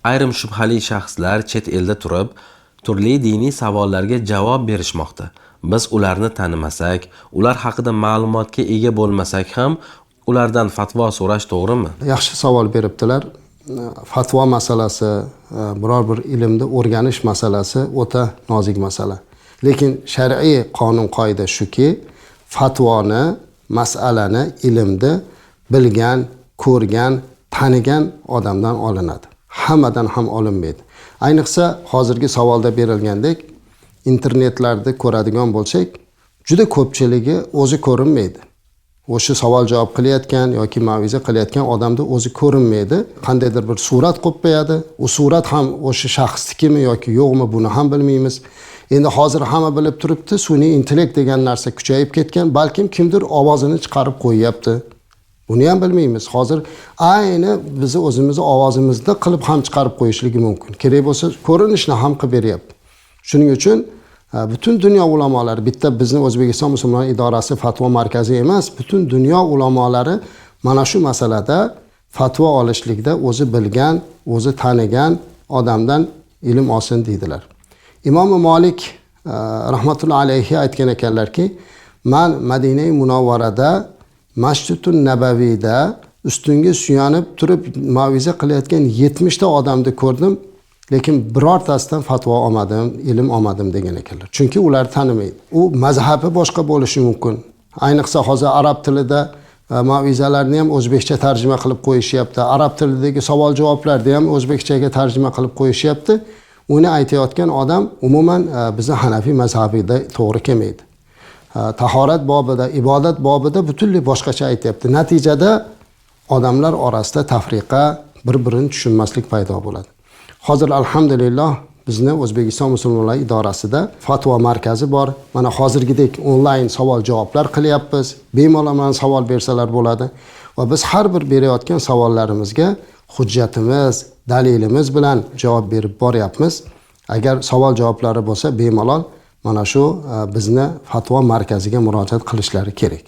Ayrim shubhali shaxslar chet elda turib, turli diniy savollarga javob berishmoqda. Biz ularni tanimasak, ular haqida ma'lumotga ega bo'lmasak ham, ulardan fatvo so'rash to'g'rimi? Yaxshi savol beribdilar. Fatvo masalasi, biror bir ilmni o'rganish masalasi o'ta nozik masala. Lekin shar'iy qonun qoida shuki, fatvoni, masalani, ilmni bilgan, ko'rgan, tanigan odamdan olinadi. Hammadan ham olinmaydi. Ayniqsa hozirgi savolda berilgandek, internetlarda ko'radigan bo'lsak, juda ko'pchiligi o'zi ko'rinmaydi. O'sha savol javob qilayotgan yoki ma'viza qilayotgan odamni o'zi ko'rinmaydi. Qandaydir bir surat qo'yib qo'yadi. U surat ham o'sha shaxsnikimi yoki yo'qmi, buni ham bilmaymiz. Endi hozir hamma bilib turibdi, sun'iy intellekt degan narsa kuchayib ketgan, balkim kimdir ovozini chiqarib qo'yyapti. Buni ham bilmaymiz. Hozir ayni bizni o'zimizni ovozimizni qilib ham chiqarib qo'yishligi mumkin. Kerak bo'lsa ko'rinishni ham qilib beryapti. Shuning uchun butun dunyo ulamolari, bitta bizni O'zbekiston musulmon idorasi fatvo markazi emas, butun dunyo ulamolari mana shu masalada fatvo olishlikda o'zi bilgan, o'zi tanigan odamdan ilm olsin deydilar. Imom Molik rahmatullohi alayhi aytgan ekanlarki, man Madina Munavvarada Masjidun Nabaviyda ustunga suyanib turib ma'viza qilayotgan 70 ta odamni ko'rdim, lekin birortasidan fatvo olmadim, ilm olmadim degan ekanlar. Chunki ular tanimaydi. U mazhabi boshqa bo'lishi mumkin. Ayniqsa hozir arab tilida ma'vizalarni ham o'zbekcha tarjima qilib qo'yishyapti. Arab tilidagi savol javoblarni ham o'zbekchaga tarjima qilib qo'yishyapti. Uni aytayotgan odam umuman bizni Hanafiy mazhabida to'g'ri kelmaydi. Tahorat bobida, ibodat bobida butunlay boshqacha aytyapti. Natijada odamlar orasida tafriqa, bir-birini tushunmaslik paydo bo'ladi. Hozir alhamdulillah bizni O'zbekiston musulmonlar idorasida fatvo markazi bor. Mana hozirgidek onlayn savol javoblar qilyapmiz. Bemalol mana savol bersalar bo'ladi va biz har bir berayotgan savollarimizga hujjatimiz, dalilimiz bilan javob berib boryapmiz. Agar savol javoblari bo'lsa, bemalol mana shu bizni fatvo markaziga murojaat qilishlari kerak.